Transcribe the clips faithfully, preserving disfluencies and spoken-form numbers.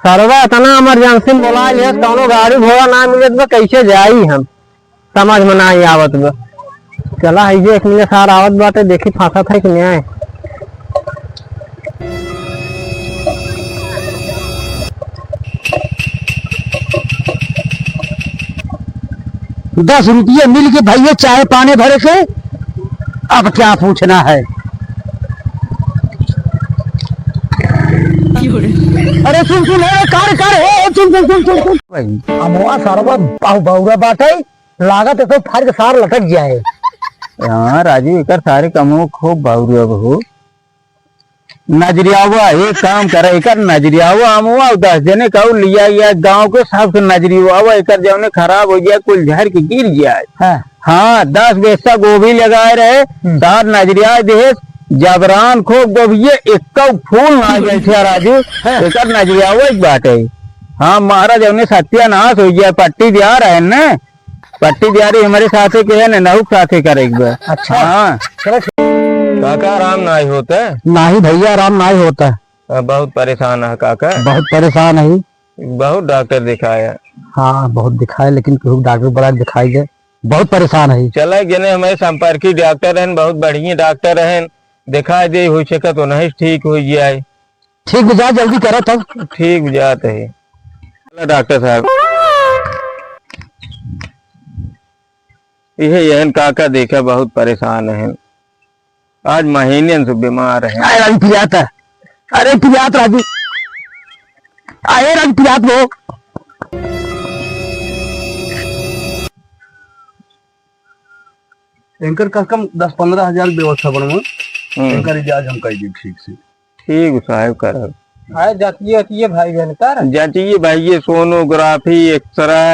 सरवा इतना emergency में बोलाइ लिहस, कौनो गाड़ी घोड़ा ना मिलत बा, कैसे जाई हम, समझ में नाहीं आवत बा। चला, है जे एक मिनट सार आवत बाटे, देखी फंसत है कि नाहीं। दस रुपये मिल के भैया चाय पानी भरे के, अब क्या पूछना है। अरे सुन, सुन, ए, कर, कर, ए, ए, सुन, सुन, सुन, सुन, सुन। भाई। अमवा सरवा बहु-, बहुरा बाटे, लागत है तो फाड़ के सार लटक जाए। हाँ राजू, एकर सारे कमवा खूब बहुरा बहू। नजरियावा, एक काम करे, एकर नजरियावा अमवा दस जने का लिया या गाँव के सबसे नजरियावा, एकर जौने खराब होइ जाए, कुल झड़ के गिर जाए। हाँ। हाँ, दस बेस्ता गोभी लगाए रहे, हम्म। सार नजरिया देहे, जबरान खूब गोभिये, एक्का फूल ना बैठे राजू, हाँ। एकर नजरियावा एक बाटे। हाँ, महाराज, जौने सत्यानाश होइ जाए, पट्टी दिया रहे न, पट्टी दियारी हमरे साथे के है न, नहु के साथे करे एक बार। अच्छा। हाँ। चलो ठीक। काका, आराम नाहीं होता? नाहीं भैया, आराम नाहीं होता। अ, बहुत परेशान है काका। बहुत परेशान है। बहुत डॉक्टर दिखाया। हाँ, बहुत दिखाए, लेकिन केहू डॉक्टर बड़ा दिखाई दे। बहुत परेशान है। चला, जने हमरे संपर्की डॉक्टर हैं, बहुत बढ़िया डॉक्टर हैं, दिखाई दे, हो सके तो नहीं ठीक हो जाए। ठीक बा, जा जल्दी करा तब। ठीक बा, जात है। चला डॉक्टर साहब, इहे यहन काका देखा बहुत परेशान है, आज महीने से बीमार है। अरे राजू पियात है, अरे पियात राजू, अरे राजू पियात वो। इनकर कम से कम दस पन्द्रह हजार व्यवस्था बनवा, हम्म। इनकर इलाज हम कर दी ठीक से। ठीक साहब करब। अरे जचिए, जचिए भाई बहन कर। जचिए भाई, ये sonography, x ray,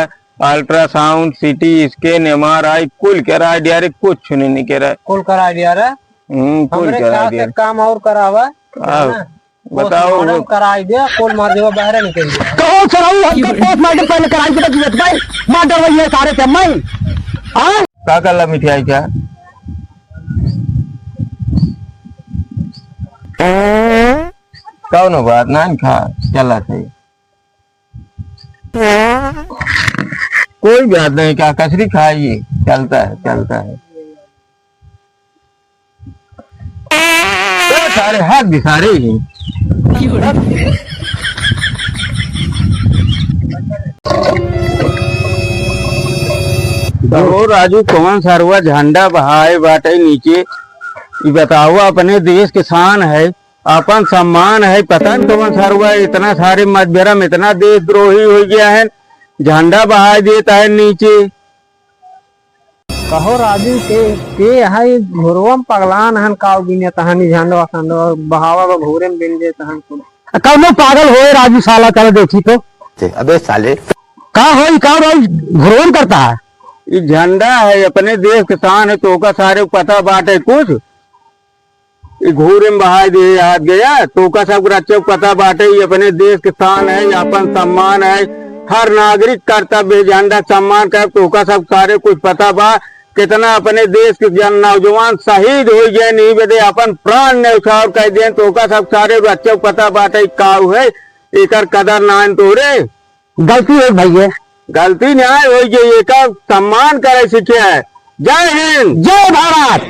ultrasound, CT scan, MRI, कुल कराए दिया रे, कुछ नहीं, नहीं कराए। कुल कराए दिया रे। हम्म, कुल हमरे कराए ख्याल दिया से रे। काम और करावा, आहो, है ना? बताओ पोस्टमार्टम वो। कराई दे, कुल मार देवा, बाहर निकल गया। कहो सराऊ, हमके पोस्टमार्टम पहले कराई दे, बस भाई, मार डरवाइए सारे से, मैं। हाँ? का करला मिठाई का? कौनो बात ना, खा, चला सही। कोई बात नहीं, का कसरी खाइए, चलता है, चलता है। ए, सारे हाथ भी सारे ही। कहो राजू, कौन सरवा झंडा बहाए बाटे नीचे? ई बताओ, अपने देश के शान है, अपन सम्मान है, पता न कौन सरवा इतना सारे मजबेरा में इतना देशद्रोही हो गया है, झंडा बहाए देता है नीचे। कहो राजू के, के है घोरवा में पगलान हन, काऊ बिने तहनी झंडवा संडवा बहावा बा घोरे में बिन जे तहन कुल। कौनो पागल होए राजू साला, चलो देखी तो। अबे साले। का होई, का होई, घोरवा में करता है? ई झंडा है, अपने देश के शान है, तोका सारे पता बाटे कुछ? ई घूरे में बहाए दे हाथ गया, तोका सब रच्चो पता बाटे, ई अपने देश के शान है, अपन सम्मान है, हर नागरिक कर्तव्य है, झंडा सम्मान का, तोका सब सारे कुछ पता बा, कितना अपने देश के जन नौजवान शहीद हो गए, नहीं बदे अपन प्राण न्यौछावर कर दें, तोका सब सारे रच्चो पता बाटे, काऊ है, एकर कदर नान तोरे। गलती हो भैया। गलती न्याय हो गई, एकर सम्मान करे सीखे है। जय हिंद। जय भारत।